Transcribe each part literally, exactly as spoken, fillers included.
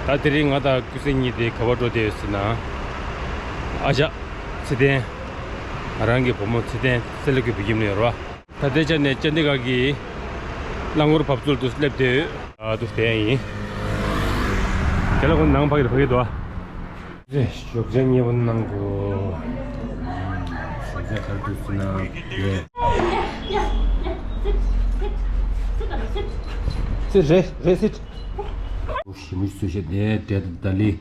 ད་དེ་རིང་ང་དང་ཀུན་གསལ་གཉིས་དེ་ག་པར་འགྲོ་བསྡད་ཡོད་ཟེར་ན། ཨ་ཅག་ཚེ་བརྟན། ང་རང་གི་བུ་མོ་ཚེ་བརྟན་སེ་ལ་ཀུའི་བོད་ཁྱིམ་ནས་ཡོད་རེད་བ། ད་ལྟའི་ཆ་ནས་ཅན་ཌི་གྷལ་གྱི་རླངས་འཁོར་བབས་ཚུགས་དུ་སླེབས་བསྡད་ཡོད། ཨ་དུ་བསྡད་ཡིན། དེ་ལ་ཁོ་ནང་ཕ་གིར་ཕ་གི་འདུག་ཨ། ཞོགས་ཇ་མཉེས་པོ་གནང་དགོས། ཞོགས་ཇ་ག་རེ་འདུག་ཟེར་ན། ཡེ། སིད་རེད་རེད་སིད། ཞི་མི་སུ་ཤེས་དེ་འབྲས་དང་ད་ལི།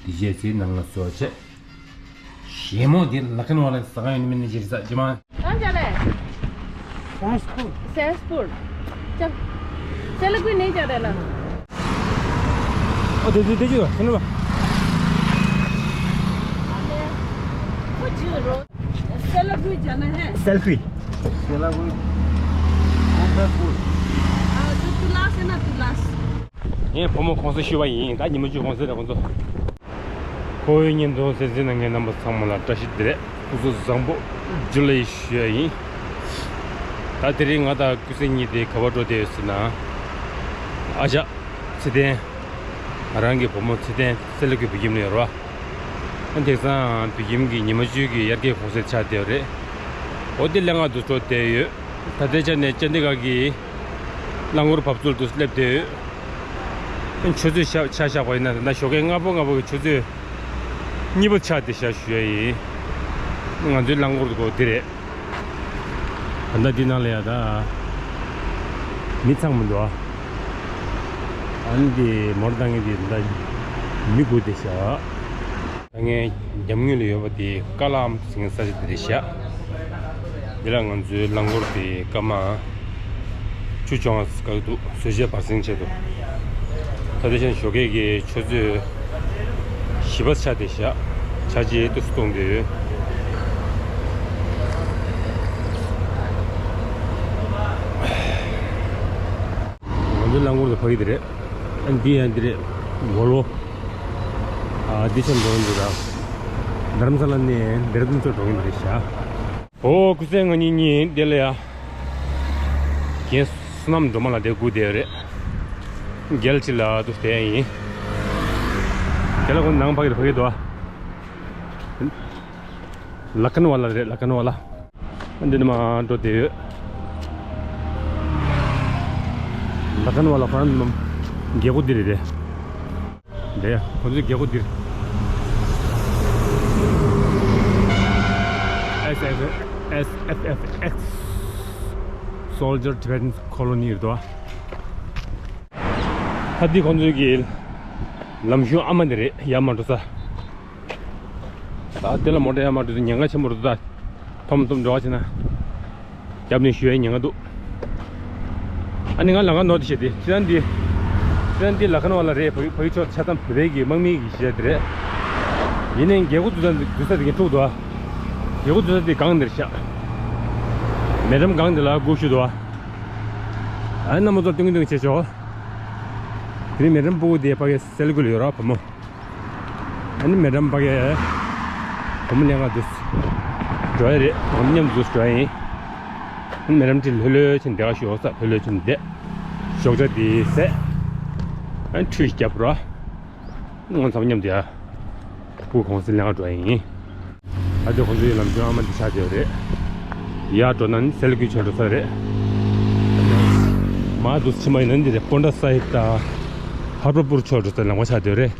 དེ་རྗེས་ཚེ་ནང་ལ་གསོལ་བ་བྱས། ཞེ་མོ་དེ་ལ་ཁན་བ་ལ་ཟ་ག་ཡོད་ནི་མིན་ནི་ཅི་རེད་ཟ་ཅི་མ། གང་ཅག་རེད། Sanspur. ཅག་སེ་ལ་ཀུའི་ནས་ཅག་རེད་ལ། ཨོ་དེ་དེ་དེ་ཅི་ཡོད་སེ་ལ་ཀུའི། कुछ रो- सेलकुई जाना है। सेलकुई। सेलकुई। कौन सा स्कूल? आ, जो तुलास है ना, तुलास। ངའི་བུ་མོ་གོང་ས་ཞུ་བ་ཡིན། ད་ཉི་མ་བཅུ་གོང་ས་རེད་ཁོང་ཚོ། ཁོ་བོའི་བརྙན་ཐུང་གསན་གཟིགས་གནང་མཁན་རྣམ་པ་ཚང་མ་ལ་བཀྲ་ཤིས་བདེ་ལེགས། སྐུ་གཟུགས་བཟང་པོ། ཇུ་ལེ་ཞུ་ཡ་ཡིན། ད་དེ་རིང་ང་དང་ཀུན་གསལ་གཉིས་དེ་ག་པར་འགྲོ་བསྡད་ཡོད་ཟེར་ན། ཨ་ཅག་ཚེ་བརྟན། ང་རང་གི་བུ་མོ་ཚེ་བརྟན་སེ་ལ་ཀུའི་བོད་ཁྱིམ་ནས་ཡོད་རེད་བ། ཨ་དེང་སང་བོད་ཁྱིམ་གྱི་ཉི་མ་བཅུ་གི་ཡར་རྒྱས་གོང་ཚད་ཆགས་བསྡད་ཡོད་རེད། འོ་དེ་ལས་ང་དུ་འགྲོ་བསྡད་ཡོད། ད་ལྟའི་ཆ་ནས་ཅན་ཌི་གྷལ་གྱི་རླངས་འཁོར་བབས་ཚུགས་དུ་སླེབས་བསྡད་ཡོད། ཆུ་ཚོད་ཆ་ཆ་བཞག་པ་ཡིན་ན་ད་ཞོགས་ཀས་སྔ་པོ་སྔ་པོ་གི་ཆུ་ཚོད་གཉིས་པ་ཆགས་བསྡད་ཤག་ཞུ་ཡ་ཡིན། ང་ཚོའི་རླངས་འཁོར་དུ་གོ་འདི་རེད། ད་ལྟ་འདི་ནང་ལ་ཡ་ད་མི་ཚང་མི་འདུག་ཨ། ཨ་ནི་འདི་མོ་ཊ་བཏང་མཁན་འདི་ད་མི་དགུ་བསྡད་ཤག་ད་ངའི་རྒྱབ་ངོས་ལ་ཡོད་པ་དེ་ཀ་ལའམ་ཟེར་མཁན་ས་ཆ་དེ་རེད་ཤག་འདི་ལ་ང་ཚོའི་རླངས་འཁོར་དེ་སྐར་མ་བཅུ་བཅོ་ལྔ་བཀག་འདུག་བཟོ་བཅོས་བར་གསེང་བྱས་འདུག་ད་དེ་བཞིན་ཞོགས་ཀས་ཀྱི་ཆུ་ཚོད་བཞི་པ་ཆགས་བསྡད་ཤག་བྱ་བྱེད་ཏོག་ཙམ་གཏོང་བསྡད་ཡོད། ང་ཚོའི་རླངས་འཁོར་དེ་ཕ་གི་དེ་རེད། ཨ་འདི་ཡང་འདི་རེད། ཝོལ་ཝོ། ཨ་འདི་ཆེན་པོ་འདི་ར། དྷ་རམ་ས་ལ་ནས་ལྡེ་ར་ལྡུན་ཚོ་འགྲོ་གིན་འདི་རེད་ཤག་ཨོ་ཀུན་གསལ་ང་གཉིས་གཉིས་འདི་ལ་ཡ། རྒན་བསོད་ནམས་སྒྲོལ་མ་ལགས་དེ་སྒུག་བསྡད་ཡོད་རེད། རྒྱལ་ཕྱི་ལ་འདུག་བསྡད་ཡིན། དེ་ལ་ཁོ་ནང་ཕ་གི་རེད་ཕ་གི་འདུག་ཨ། ལ་ཁན་ཝ་ལ་རེད། ལ་ཁན་ཝ་ལ། འདི་ནས་མར་འགྲོ་བསྡད་ཡོད། ལ་ཁན་ཝ་ལ་ཁོ་རང་རྒྱལ་སྒོ་འདི་རེད་དེ། འདི་ཁོ་ཚོའི་རྒྱལ་སྒོ་འདི་རེད། S F S F X Soldier Tibetan Colony རེད་དོ། ད་འདི་ཁོ་ཚོའི་གི་ལམ་གཞུང་ཨ་མ་འདི་རེད། ཡར་མར་འགྲོ་ས། ད་དེ་ལ་མོ་ཊ་ཡར་མར་འགྲོ་དུས་ཉེན་ཁ་ཆེན་པོ་རེད་ད། ཐོམ་ཐོམ་འགྲོ་བ་བྱས་ན། རྒྱབ་ནས་ཞུ་ཡའི་ཉེན་ཁ་འདུག་ཨ་ནི་ང་ལམ་ཁ་ནོར་དེ་བྱས་ཏེ་ཁྱེད་རང་འདི། ཁྱེད་རང་འདི་ལ་ཁ་ནོར་བ་ལ་རེད། ཕ་གི་ཕ་གི་ཕྱོགས་ཆ་ཚང་བོད་པའི་གི་དམག་མིའི་གི་གཞི་རྩ་དེ་རེད། ཡིན་ནའི་རྒྱལ་སྒོ་འཛུལ་ས་འཛུལ་ས་དེ་གི་འཁྲུག་འདུག་ཨ། རྒྱལ་སྒོ་འཛུལ་ས་དེ་སྒང་འདིར་ཤག་མེ་ཊམ་སྒང་འདི་ལ་སྒུག་བཞུགས་འདུག་ཨ། ཨ་ནི་རྣམ་པ་ཚོར་སྟོན་གི་སྟོན་གི་བྱེད་ཆོག་དེ་རིང་མེ་ཊམ་སྤུ་གུ་དེ་ཕ་གི་སེ་ལ་ཀུ་ལ་ཡོད་ར་བུ་མོ། ཨ་ནི་མེ་ཊམ་ཕ་གི་བུ་མོ་ལེན་ག་འདུག་འགྲོ་ཡ་རེད། ང་མཉམ་དུ་འགྲོ་ཡ་ཡིན། ཨ་ནི་མེ་ཊམ་ཁྲིད་ལྷོད་ལྷོད་ཕྱིན་བསྡད་ག་ཞོགས་ས་ལྷོད་ལྷོད་ཕྱིན་བསྡད། ཞོགས་ཇ་དེ་ཟས། ཨ་ནི་ཁྲུས་ཤིག་རྒྱབ་ར། ང་ཚང་མ་མཉམ་དུ་ཡ། སྤུ་གུ་གུང་སེང་ལེན་ག་འགྲོ་ཡ་ཡིན། ཨ་དེ་ཁོང་ཚོའི་ལམ་ཆུང་ཨ་མ་འདི་ཆགས་བསྡད་ཡོད་རེད། ཡར་འགྲོ་ན་ནི་སེ་ལ་ཀུའི་ཕྱོགས་འགྲོ་ས་རེད། མར་འདུག་ཕྱི་མ་ཡིན་ན་འདི་རེད། པོན་ཊ་སཱ་ཧིབ་དང་ཧ་རོ་པུར་ཕྱོགས་འགྲོ་སའི་ལམ་ཁ་ཆགས་བསྡད་ཡོད་རེད།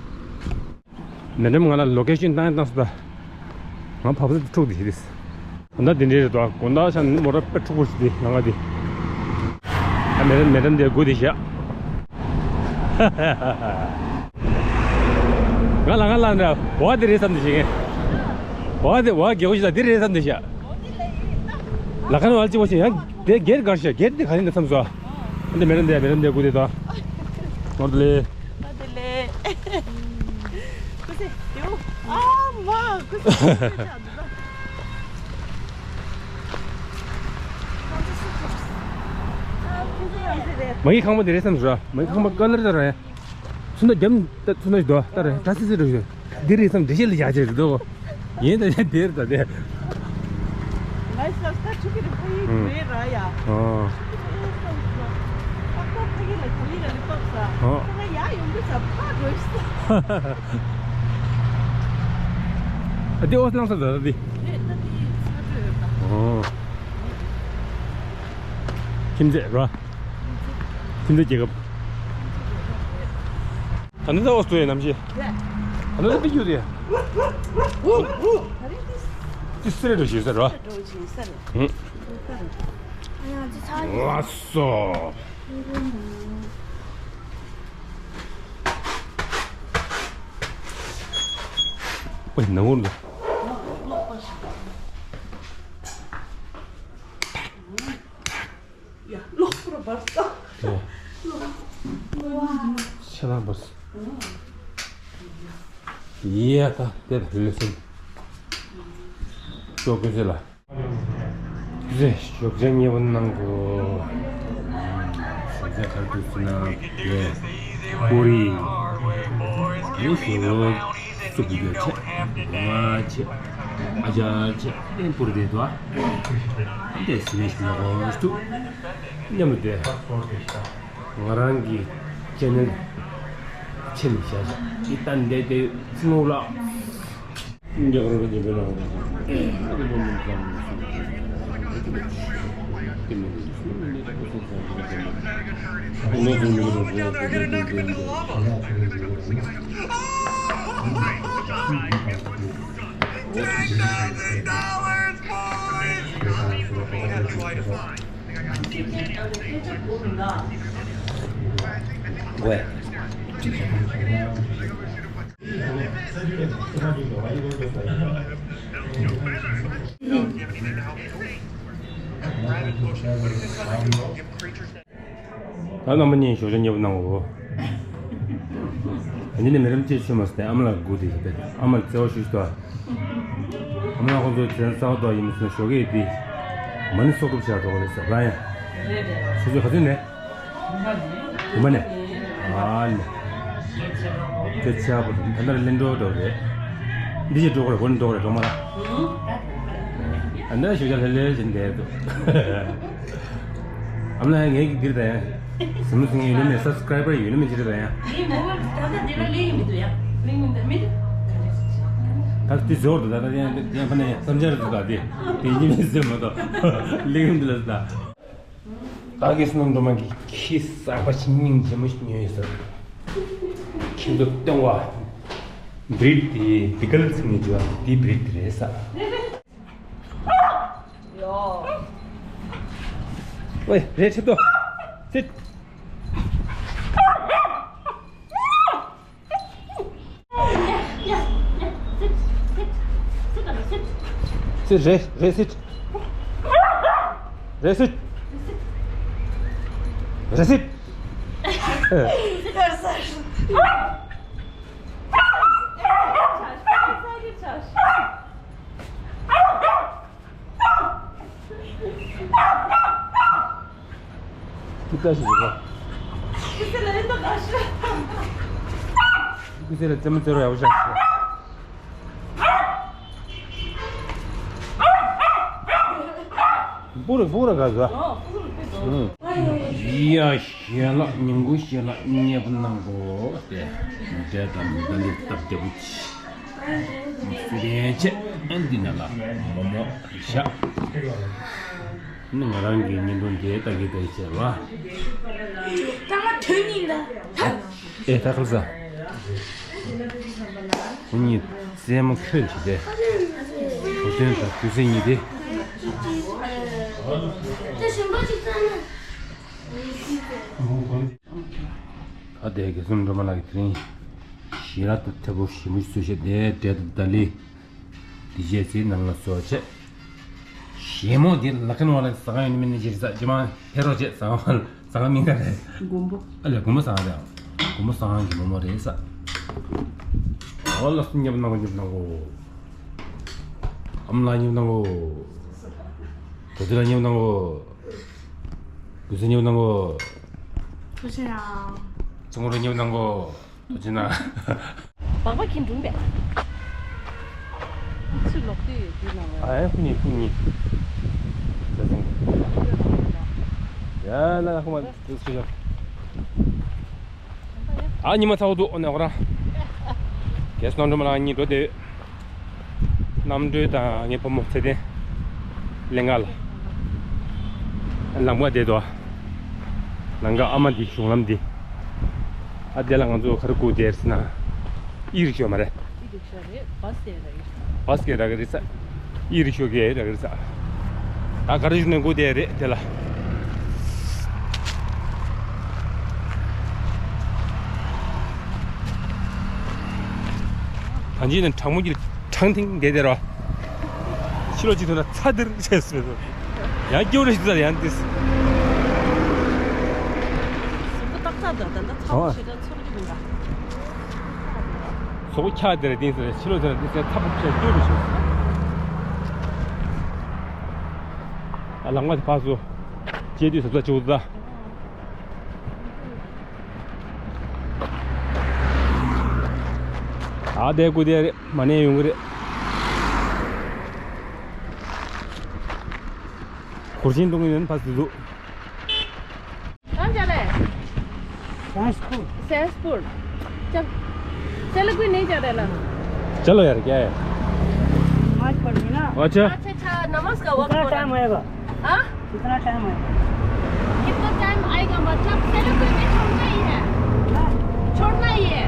མེ་ཌམ་ང་ལ་ལོ་ཀེ་ཤན་བཏང་ཡ་བཏང་སོང་ད། ང་བབས་ས་འཁྲུག་དེ་ཞིག་རེད། ད་ལྟ་འདི་འདྲའི་རེད་དོ། དགོང་དག་ཆ་ནས་མོ་ཊ་དཔེ་འཁྲུག་པོ་ཞིག་འདི་ལམ་ཁ་འདི། ཨ་མེ་ཌམ་མེ་ཌམ་འདི་སྒུག་བསྡད་ཤག་ང་ལ་ང་ལ་འདྲ་བ་དེ་རེད་བསམ་བསྡད་ཤག་བ་དེ་བ་རྒྱལ་པོ་ཞིག་ལ་འདི་རེད་བསམ་བསྡད་ཤག་ལ་ཁ་ནས་བ་ལ་གཅིག་པོ་ཞིག་ཡང་དེ་སྒེར་གར་ཤག་སྒེར་དེ་ག་རེ་འདྲ་བསམ་སོང་། ཨ་འདི་མེ་ཌམ་འདི་མེ་ཌམ་འདི་སྒུག་བསྡད་དོ། ནོར་དུ་ལེ། ཨ་དེ་ལེ། ཀུ་སེ། ཡོ། ཨ་མ། ཀུ་སེ། མ་གི་ཁང་པ་འདི་རེད་བསམ་ཞུ། མ་གི་ཁང་པ་ཀ་ལར་ད་རེད། ཚུན་ད་རྒྱམ་ད་ཚུན་ད་ཞུ་ད་ད་རེད། ད་སི་སི་རུ་ཞུ། འདི་རེད་བསམ་འདི་ཤེས་ལ་ཡ་ཅེ་རེད་དོ། ཡིན་ད་ཡ་འདིར་ད་དེ། ང་ས་ས་ཆུ་ཀི་རི་ཕ་ཡི་ཨུམ་རེད་ར་ཡ། ཨོ། ཆུ་ཀི་རི་བསམ་ཞུ། ཨ་ཁོ་ཕ་གི་ལ་ག་ལི་ལ་ལི་པབ་ས། ཨོ། ཁོ་ང་ཡ་ཡོང་གི་ས་ཕ་རོས། ཨ་དེ་ཨོ་སི་ལང་ས་ད་ད་དེ། ཨོ། ཁྱིམ་མཚེས་ར། ཁྱིམ་མཚེས་རྒྱལ་ཁབ། ད་ནི་ད་ཨོ་སི་ཏྲེ་ལི་ཡ་ནམ་ཞིག་ད་ནི་ད་པི་ཀྱུ་དེ། ཅི་སེ་རེ་འགྲོ་ཞིག་ཟེར་ར། ཨ་ཡང་ཅི་ཚ། ལགས་སོ། ཨོ་ཡ་ནང་ངོར་འདུག་ཡ་ལོག་པར་བར་ས། ཤ་ལང་བར་ས། ཡ་ད་དེ་ལ་ལུས་སེམས། ཅོག་ཀུན་སེ་ལ། རེ་ཞོགས་ཇ་མཉེས་པོ་གནང་གོ། ཞོགས་ཇ་ག་རེ་འདུག་ཟེར་ན་ཡེ། པུ་རི། ཨ་ནི་ཞོགས་སུབ་ཡོད་ཆེ། ང་ཆེ། ཨ་ཅར་ཆེ། ཨེ་པུ་རི་དེ་དོ། དེ་སི་ནེ་ཤི་ན་གོ་སུ། མཉམ་དུ་བསྡད། ང་རང་གི་ཅེ་ནལ་ཆེན་བཞག་ཅིག་ཏན་དེ་དེ་སི་ནོ་ལ། ད་རྣམ་པ་གཉིས་ཞོགས་ཇ་མཉེས་པོ་གནང་གོ། ཨ་ནི་ནི་མི་རིམ་གཅིག་ཆུད་མ་སོང་སྟེ་ཨ་མ་ལགས་སྒུག་བསྡད་ཡོད་པས། ཨ་མ་ལགས་བརྩེ་བ་ཞུ་ཞུ་དང་། ཨ་མ་ལགས་ཁོང་ཚོ་བྱས་ཙང་ཏོག་ཡིན་མི་སོང་ཞོགས་ཀས་དེ། མ་ཎི་ཚོགས་སྒྲུབ་བྱ་འགྲོ་གི་རེད་ཟེར་ར་ཡ། སོ་སོ་ག་ཚོད་ནས། དགོན་པ་ནས། ཨ་ནི། ཁྱོད་ཆ་པོ་ད་ལྟ་ལེན་འགྲོ་འགྲོ་རེད། འདི་ཅི་འགྲོ་གི་རེད་གོ་ནི་འགྲོ་གི་རེད་འགྲོ་མ་ར། ཨ་ནི་ཞུ་བྱ་ལྷེ་ལྷེ་བཞིན་བསྡད་འདུག་ཨ་མ་ལགས་ངས་ཀྱི་འདིར་ད་ཡང་། ཟིན་མོ་ཟིན་ཡུན་ནི་མེད་སབ་སི་ཀ་རའི་བར་ཡུན་ནི་མེད་ཅི་རེད་ད་ཡང་། ངའི་མོ་བར་ད་ལྟ་འདི་ལ་ལེན་ཡིན་མི་འདུག་ཡ། ལེན་ཡིན་ད་མི་འདུག་ད་དེ་ཟོར་དུ་ད་ད་ཡང་ཡང་ཕ་ནས་བསམ་འཆར་དུ་ད་དེ་དེ་ཡིན་མི་ཟེར་མ་གཏོགས་ལེན་ཡིན་འདི་ལ་ད། བདག་གི་བསོད་ནམས་སྒྲོལ་མ་གིས་ཁྱི་གསར་པ་ཞིག་སྙིང་རྗེ་མོ་ཞིག་ཉོས་ཡོད་ཟེར། ཁྱི་ཚོ་སྟོན་པ། བྷི་རིད་དེ་བི་གལ་ཚིག་ནས་བརྗོད་པ་དེ་བྷི་རིད་དེ་རེད་ས། ཨོའི་རེད་ཆེ་ཏོ། སིད། སིད་རེད་རེད་སིད། རེད་སིད། རེད་སིད། ཀི་ཀ་ཞིག་རེད། ཀི་སེ་ལ་རེད་ད་ག་ཤི། ཀི་སེ་ལ་རྩེད་མོ་རྩེ་རོགས་ཡག་པོ་བྱ་ཤི། སྤུ་ར་སྤུ་ར་ག་ཟ། ཡ་ཞལ་ལག་ཉིན་གུང་ཞལ་ལག་མཉེས་པོ་གནང་གོ་སྟེ། འབྲས་དང་མི་འདྲ་ལས་སྟབས་བདེ་པོ་ཆེ། སུ་ལེན་ཆེ་ཨན་འདི་ན་ལ་མོ་མོ་ཤ། ནི་ང་རང་གི་བརྙན་ཐུང་དེ་ལྟ་གི་ལྟ་གི་བྱས་པ། ད་ང་དོན་ཡིན་ད། ཨེ་ད་ཁ་ལ་ས། ཁོ་གཉིས་རྩེད་མོ་ཁྱོད་བྱེད་དེ། གོ་དོན་དང་དུས་ཚོད་གཉིས་དེ། ད་ལྟའི་དགེ་གསུམ་སྒྲོལ་མ་ལགས་ཀྱིས་དེ་རིང་ཞལ་ལག་ཏུ་ཐེ་བོ་ཞིམ་པོ་བཟོས་བཞག་དེ་འབྲས་དང་ལྡ་ལི། འདི་བྱས་ཚེ་ནང་ལ་བཟོ་བྱས། ཞལ་མོ་འདི་ལ་ཁན་བ་ལ་ཟ་ཁང་ཡོད་ནི་མིན་ནི་ཅི་རེད་ས་ཇི་མ་ཕེ་རོ་བྱས་ཟ་ཁང་ཟ་ཁང་མིང་ག་རེད། མགོན་པོ། ཨ་ལས་མགོན་པོ་ཟ་ཁང་རེད། མགོན་པོ་ཟ་ཁང་གི་མོ་མོ་རེད་ས། ཨོ་ལ་སུ་ཉབ་ནང་གོ་ཉབ་ནང་གོ། ཨམ་ལ་ཉབ་ནང་གོ། དོ་དི་ལ་ཉབ་ནང་གོ། དུས་ཚོད་ཉོབ་གནང་གོ། ཐུགས་རྗེ་གནང་། ཚོང་ར་ཉོབ་གནང་གོ། ཐུགས་རྗེ་གནང་། སྦག་སྦག་གིན་འགྲུང་བས། ཚུར་ལོག་དུས་དུས་གནང་བས། ཨ་ཡ་ཁུ་ཉིད་ཁུ་ཉིད། ཟ་སེང་གི། ཡ་ན་ཁུ་མ་དུས་ཚོད་ཤོག་ཨ་ཉི་མ་ཚ་བོ་འདུག་ཨོ་ནེ་ཨོ་ར། རྒན་གསུམ་འགྲོ་མ་ལ་གཉིས་འགྲོ་དེ། རྣམ་གྲོལ་དང་ངའི་བུ་མོ་ཚེ་བརྟན། ལེན་ག་ལ། ལམ་ཁ་བསྡད་དོ། ལམ་ཁ་ཨ་མ་འདི་གཞུང་ལམ་འདི། ཨ་དེ་ལ་ང་ཚོ་ག་རེ་སྒུག་བསྡད་ཟེར་ན། ཨི་རིག་ཤོ་མ་རེད། ཨི་རིག་ཤོ་རེད། བ་སི་རེད། བ་སི་གི་རག་གི་རེད་ས། ཨི་རིག་ཤོ་གི་རག་གི་རེད་ས། ད་ག་རེ་བཞུགས་ནས་སྒུག་བསྡད་རེད་དེ་ལ། ད་ཅི་ནས་གྲང་མོ་གི་གྲང་ཐིང་བསྡད་དེ་རོ། ཕྱི་ལོགས་ཅིག་ཐོན་ན་ཚ་དིར་བྱས་སོང་། ཡང་སྐྱོ་རེ་ཞིག་ཚར་ཡང་ཏིས། གཟུགས་པོ་ཏག་ཏག་འདུག་ད་ལྟ་ཚ་པོ་ཞེ་དྲག་ཚོར་གྱི་མི་འདུག་གཟུགས་པོ་འཁྱག་དེ་རེད་ཏིས་ཟེར་ཕྱི་ལོགས་ཚོན་ན་ཏིས་ཚ་པོ་ཆེ་སྐྱོ་རེ་ཞིག་ཨ་ལམ་ཁ་དེ་ཕར་སོ། ཅེ་དུས་ཟབ་ཚ་བྱེད་འུ་ད། ཨ་དེ་སྒུག་བསྡད་རེད། མ་ནས་ཡོང་གི་རེད། གུར་ཆེན་གཏོང་གི་ཡོད་ན་ཕ་སི་འདུག कहाँ जा रहे हैं? सैसपुर। सैसपुर। चल। चलो, कोई नहीं जा रहा है ना? चलो यार, क्या है? नमाज पढ़नी ना। अच्छा। अच्छा, अच्छा, नमाज का वक्त हो रहा है। कितना टाइम होएगा? हाँ? कितना टाइम है? कितना टाइम आएगा मतलब, चलो कोई भी छोड़ना ही है। हाँ। छोड़ना ही है।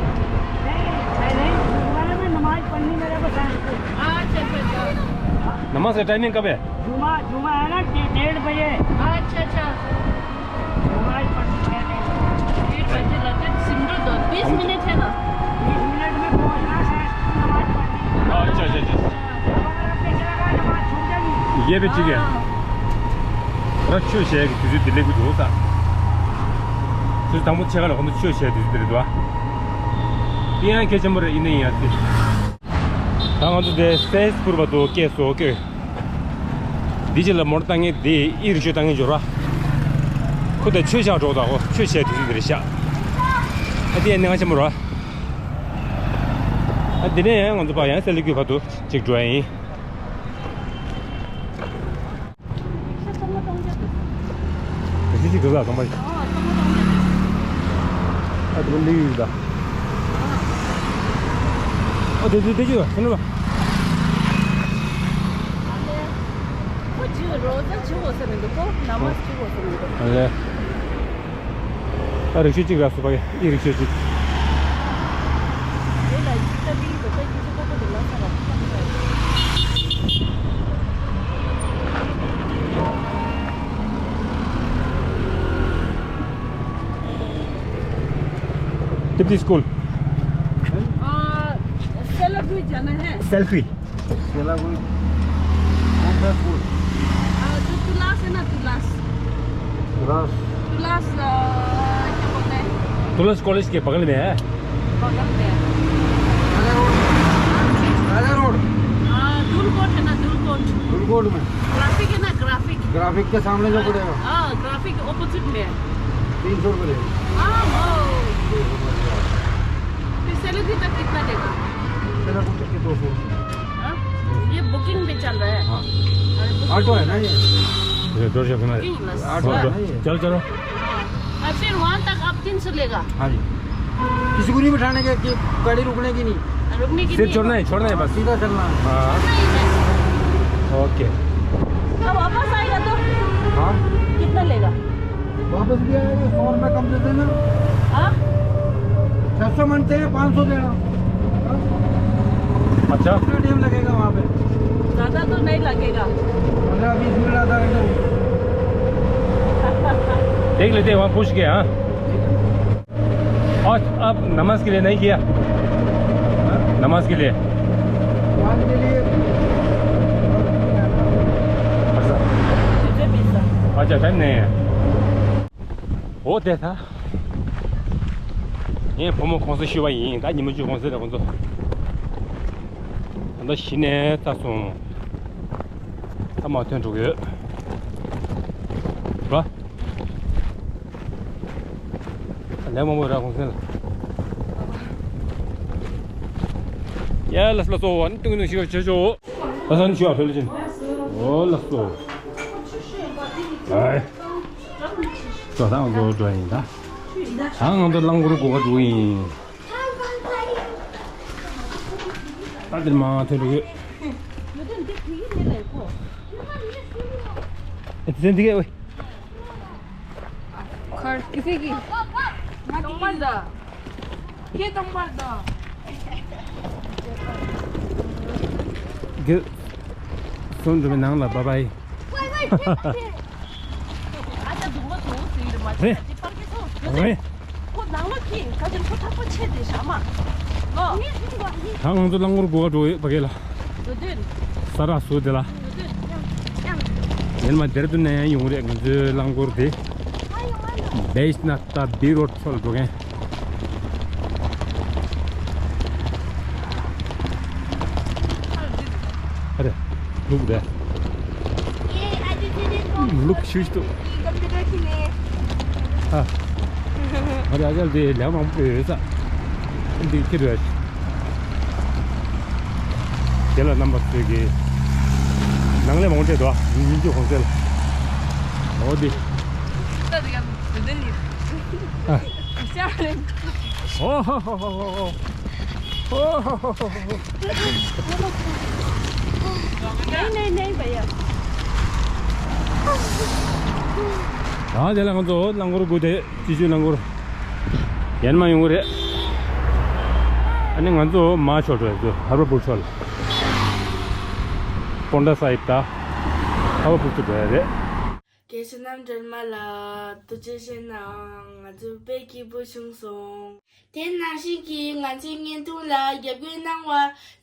नहीं, नहीं, नहीं, गुरुद्वारा में नमाज पढ़नी मेरे को शाम को। अच्छा, अच्छा, अच्छा। नमाज का टाइमिंग कब है? जुमा, जुमा है ना, डे-, डेढ़ बजे। अच्छा, अच्छा। नमाज पढ़नी है। डेढ़ बजे लगते हैं, सिमरन दो, बीस हम मिनट है ना? बीस मिनट में पहुंचना है, नमाज पढ़नी है। अच्छा, अच्छा, अच्छा। ཡས་པའི་གཅིག་གས། ང་ཆོས་བཤད་ཀྱི་དུས་ཚོད་འདི་ལེགས་པོ་འདུག་ས། དུས་ཚོད་དང་པོ་ཆེ་ག་ལ་ཁོང་ཚོ་ཆོས་བཤད་དུས་ཚོད་འདི་རེད་འདུག་ཨ། དེ་ཡང་གལ་ཆེན་པོ་རེད། ཡིན་ན་ཡིན་ཡང་དེ། ད་ང་ཚོ་དེ་སེས་པུར་བར་དུ་སྐྱེལ་སོ་སྐྱོད། འདི་ཅི་ལ་མོར་བཏང་ངེས་དེ་ཨི་རི་ཤོ་བཏང་ངེས་འབྱོར་བ། ཁོ་དེ་ཆོས་བཤད་འགྲོ་དགོས། ཁོ་ཆོས་བཤད་དུས་ཚོད་འདི་རེད་ཤག་ཨ་དེ་ཡང་གནད་འགག་ཆེན་པོ་རེད། ཨ་དེ་ནས་ཡང་ང་ཚོ་ཕར་ཡང་སེ་ལི་ཀུའི་བར་དུ་གཅིག་འགྲོ་ཡ་ཡིན། ག་ཤེད་ཅིག་གི་ལ་གང་མ་ཡིན། ཨ་དེ་ལི་ཡུལ་ལ། ཨ་དེ་དེ་དེ་ཅི་ལ་ཁྱེད་ལ། ཁོ་ཅི་རོ་ཛ་ཅི་འོ་ཟེར་མི་འདུག་གོ། ན་མ་ཅི་འོ་ཟེར་མི་འདུག་ཨ་ལེ། ཨ་རིག་ཤོས་གཅིག་རག་སོང་པ། ཨི་རིག་ཤོས་གཅིག तिब्बती स्कूल। आ, सेलागुई जाना है। सेल्फी। सेलागुई कौन सा स्कूल? आ, जो तुलास है ना, तुलास। तुलास। तुलास, आ, क्या बोलते हैं? तुलास कॉलेज के बगल में है। बगल में है। राजा रोड। राजा रोड। आ, धूलकोट है ना, धूलकोट। धूलकोट में। ग्राफिक है ना, ग्राफिक। ग्राफिक के सामने जो पड़ेगा। हाँ, ग्राफिक के अपोजिट में है। तीन सौ रुपये लेगा। हाँ, हाँ। फिर सेलागुई तक कितना लेगा? सेलागुई तक के दो सौ रुपये। हाँ? ये बुकिंग पे चल रहा है। हाँ। अरे, बुकिंग ऑटो है ना ये? ये दो सौ रुपये। Booking plus. ऑटो है ना ये? चलो, चलो। हाँ, फिर वहाँ तक आप तीन सौ लेगा। हाँ जी। किसी को नहीं बिठाने के, कि गाड़ी रुकने की नहीं। रुकने की सिर्फ नहीं। छोड़ना है, छोड़ना है बस। सीधा चलना है। हाँ। छोड़ना ही है। ओके। तो वापस आएगा तो? हाँ। कितना लेगा? वापस भी आएगा, सौ रुपये कम दे देना। हाँ? छह सौ मानते हैं, पाँच सौ देना। हाँ? अच्छा। कितना टाइम लगेगा वहाँ पे? ज़्यादा तो नहीं लगेगा। पंद्रह बीस मिनट, आधा घंटा। देख लेते हैं, वहाँ पूछ के, हाँ। और अब नमाज के लिए नहीं गया? नमाज के लिए? नमाज के लिए। अच्छा। अच्छा, टाइम नहीं है। འོ་དེ་ད། ངས་བུ་མོ་གུང་སེང་ཞུས་པ་ཡིན། ད་ཉི་མ་བཅུ་གུང་སེང་རེད་ཁོང་ཚོ། ད་ལྟ་གཞི་ནས་ཚར་སོང་། ད་མར་ཐོན་འགྲོ་གི་ཡོད། ར། ལས་མང་པོ་ར་གུང་སེང་ལ། ཡ་ལགས་སོ་ལགས་སོ། ཨ་ནི་ཏུང་ཏུང་ཞིག་བྱེད་ཆོག་ད་ས་ནི་ཞུ་བ་ཕེབས་ལ་ཕྱིན། འོ་ལགས་སོ། ཨའི། ད་ང་ཚོ་འགྲོ་ཡིན་ད། ད་ང་ཚོ་རླངས་འཁོར་སྒོ་ཁ་འགྲོ་ཡིན། ད་འདིར་མང་ཐོན་འགྲོ་གི་ཡོད། ཨེ་ཙི་འདི་གས་ཝེ། ཁར་ཁི་སི་གི། ང་དེ་གི་ད། ཁྱེད་དང་པར་ད། གི། སོན་འགྲོ་མི་ནང་ལ་བ་བའི། ཨ་ཅག་སྡུག་མ་བཟོ་ཟེར་གི་རེད་མ་རེད། ཁྱེད་ཀྱི་པར་སྐད་ཆ་རེད། ཁོ་ནང་ལ་ཁྱེད་ཁ་ཅིག་ཁོ་ཐག་པ་ཆད་དེ་ཞག་མ། ལོ། ད་ང་ཚོ་རླངས་འཁོར་སྒུག་ག་འགྲོ་ཡོད་པ་གས་ལ། འགྲོ་དུས། ས་ར་སུ་དེ་ལ། འགྲོ་དུས། ཡང་། ཡང་། ཡིན་མ་དེར་དུ་ནས་ཡང་ཡོང་རེད། ང་ཚོའི་རླངས་འཁོར་དེ། ཨ་ཡོང་ཨ་ལ། བེཤ་ན་ཏ་བི་རོ་ཚོལ་འགྲོ་མཁན། ཨ་རེ། ལུག་རེད། ལུག་ཤུ་ཤུ་འདུག་ཨ། ཨ་རེ། ཨ་ཅག་དེ་ལས་མང་པོ་ཡོད་ས། འདི་ཁྱེར་རེད། དེ་ལ་རྣམ་པ་ཚོས་ཀྱི་ནང་ལས་མང་ཆེ་འདུག་ཉིན་གཅིག་གོང་ཚད་ལ། འོ་དེ། ཨ། ཨོ་ཧོ་ཧོ་ཧོ་ཧོ། ཨོ་ཧོ་ཧོ་ཧོ་ཧོ། नहीं, नहीं, नहीं, भैया। ཡང་དེ་ལ་ང་ཚོ་རླངས་འཁོར་སྒུག་སྟེ། སྤྱི་སྤྱོད་རླངས་འཁོར་ཡན་མ་ཡོང་གི་རེད། ཨ་ནི་ང་ཚོ་མར་ཤོར་འགྲོ་ཡ། ཚོ་ཧར་བར་པུར་ཕྱོགས་ལ། པོན་ཌ་སཱ་ཧིབ་དང་ཧར་བར་པུར་ཚོ་འགྲོ་ཡ་རེད། རྒན་གཞོན་རྣམ་གྲོལ་མ་ལ་ཐུགས་རྗེ་ཆེ་གནང་། ང་ཚོ་དཔེ་སྐྱིད་པོ་བྱུང་སོང་། དེ་ནང་བཞིན་གྱིས་ང་ཚོའི་བརྙན་ཐུང་ལ་རྒྱབ་སྐྱོར་གནང་བ་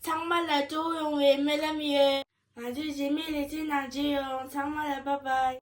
ཚང་མ་ལ་སྤྲོ་བོ་ཡོང་བའི་སྨོན་ལམ་ཡོད། ང་ཚོའི་རྗེས་མའི་ལེ་ཚན་ནང་མཇལ་ཡོང་། ཚང་མ་ལ་བཱའི་བཱའི།